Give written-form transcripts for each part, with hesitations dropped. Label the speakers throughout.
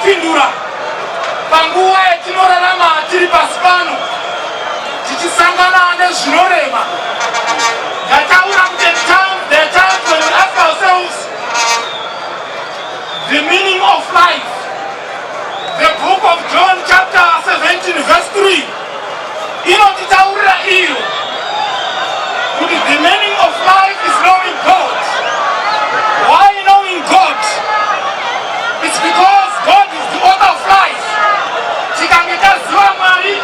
Speaker 1: kupindura panguva yatinorarama tiri pasi pano, tichisangana nezvinorema. Ndataura kuti there are times when we ask ourselves the meaning of life. The book of John chapter 17 verse 3 inotitaurira iyo kuti the meaning of life is knowing God. Why knowing God? It's because God is the author of life. Tikange taziva Mwari,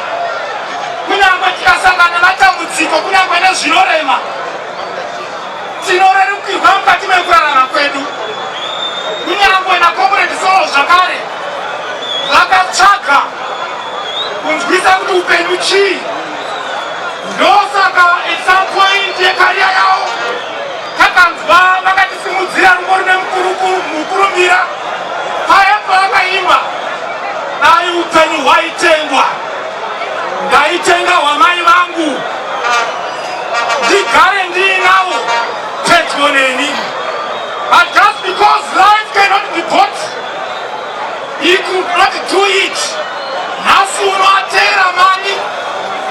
Speaker 1: kunyange tikasangana matambudziko, kunyange nezvinorema, tinorerukirwa mukati mekurarama kwedu. Kunyange naComrade Solo zvakare vakatsvaga kunzwisa kuti upenyu chii. Ndosaka at some point yecareer yavo takanzwa vakatisimudzira rumbo rune mukurumbira paya pavakaimba, "Dai upenyu hwaitengwa, ndaitenga hwamai vangu, ndigare ndiinawo pedyo neni." But just because life cannot be bought, he could not do it. Nhasi uno ateera mani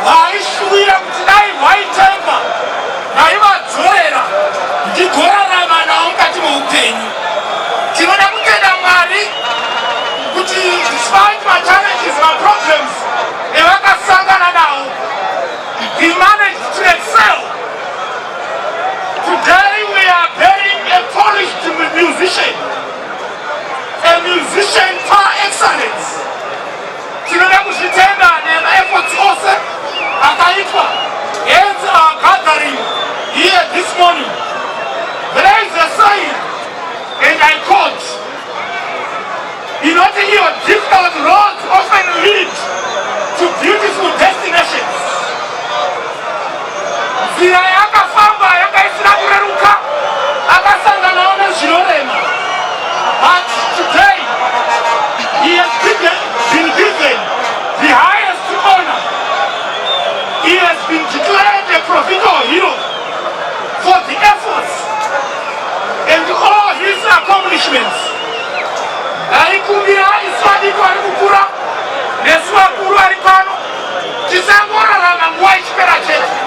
Speaker 1: vaishuwira kuti dai hwaitengwa, ndaivadzorera, ndigorarama nawo mukati meupenyu. Tinoda kutenda Mwari kuti despite machallenges, maproblems evakasangana nawo, he managed to excel. Today we are burying a polished musician, a musician par excellence. Tinoda kuzvitenda nemaefforts ose akaitwa. Hence our gathering here this morning. There is a saying, and I quote, inoti iyo, "Difficult roads often lead to beautiful destinations." Nzira yaakafamba yanga isina kureruka, akasanganawo nezvinorema, but today he has been given the highest honor. He has been declared a provincial hero for the efforts and all his accomplishments. Ndaikumbira isu vadiki vari kukura nesu vakuru vari pano, tisangorarama nguva ichipera chete.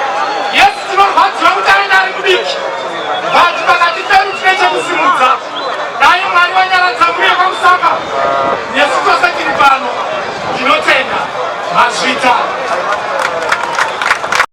Speaker 1: Yes, tinorwadziwa kuti aenda ari mudiki, but pakati pedu tine chekusimudza. Dai Mwari vanyaradza mhuri yekwaMusaka nesu tose tiri pano. Tinotenda, mazvita.